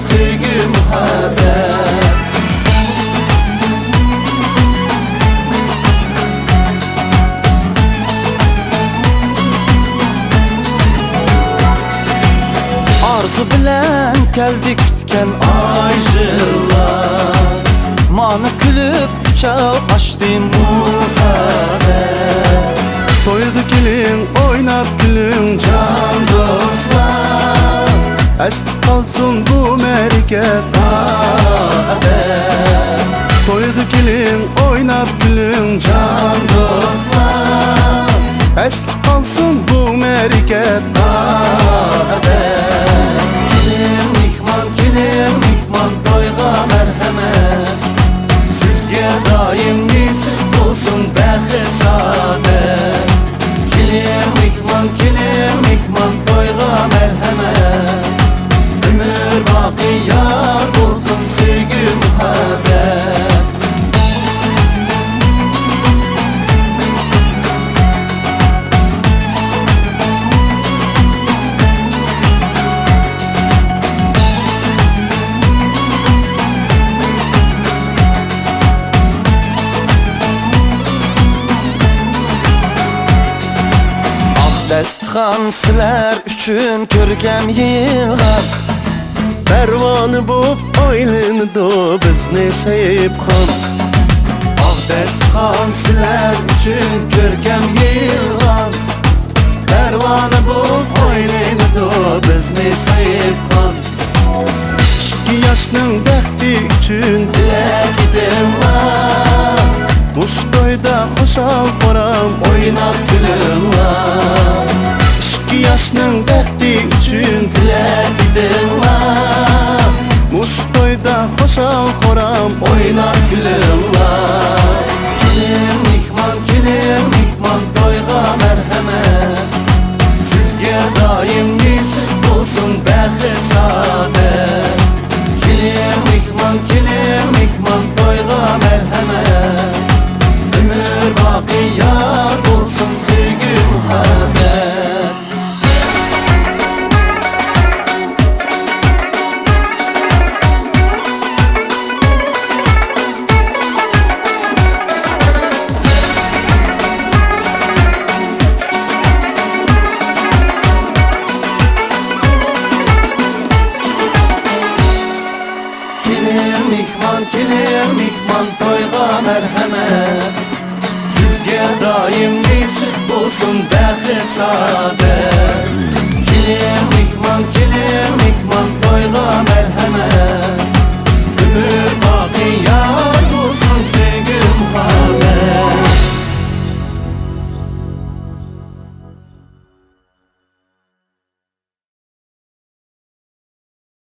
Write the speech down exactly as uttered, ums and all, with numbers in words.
سۆيگۈ مۇھەببەت. ئارزۇ بىلەن كەلدى كۈتكەن ئايشىللار، مانا كۈلۈپ قۇچاق ئاچتى مۇھەببەت. تويغا كېلىڭ، ئويناپ كۈلۈڭ جان دوستلار، ئەستە قالسۇن بۇ مەرىكە تا ئەبەد. تويغا كېلىڭ، ئويناپ كۈلۈڭ جان دوستلار، ئەستە قالسۇن بۇ مەرىكە تا ئەبەد. كېلىڭ مېھمان، كېلىڭ مېھمان، تويغا مەرھەمەت. سىزگە دائىم نېسىپ بولسۇن بەخت سائادەت. كېلىڭ مېھمان، كېلىڭ مېھمان، تويغا مەرھەمەت. ئۆمۈر باقىي يار بولسۇن سۆيگۈ مۇھەببەت. ئاق دەستىخان سىلەر ئۈچۈن كۆركەم يېيىلغان. پەرۋانە بوپ ئايلىنىدۇ بىزنى سېيىپخان. ئاق دەستىخان سىلەر ئۈچۈن كۆركەم يېيىلغان. پەرۋانە بوپ ئايلىنىدۇ بىزنى سېيىپخان. ئىككى ياشنىڭ بەختى ئۈچۈن تىلەك ئېيتىڭلار. مۇشۇ تويدا خۇشال-خۇرام ئويناپ كۈلۈڭلار. ئىككى ياشنىڭ بەختى ئۈچۈن تىلەك ئېيتىڭلار. مۇشۇ تويدا خۇشال-خۇرام ئويناپ كۈلۈڭلار. كېلىڭ مېھمان، كېلىڭ مېھمان، تويغا مەرھەمەت. سىزگە دائىم نېسىپ بولسۇن بەخت سائادەت. كېلىڭ مېھمان، كېلىڭ مېھمان، تويغا مەرھەمەت. ئۆمۈر باقىي يار بولسۇن سۆيگۈ مۇھەببەت. كېلىڭ مېھمان، كېلىڭ مېھمان، تويغا مەرھەمەت. سىزگە دائىم نېسىپ بولسۇن بەخت سائادەت. كېلىڭ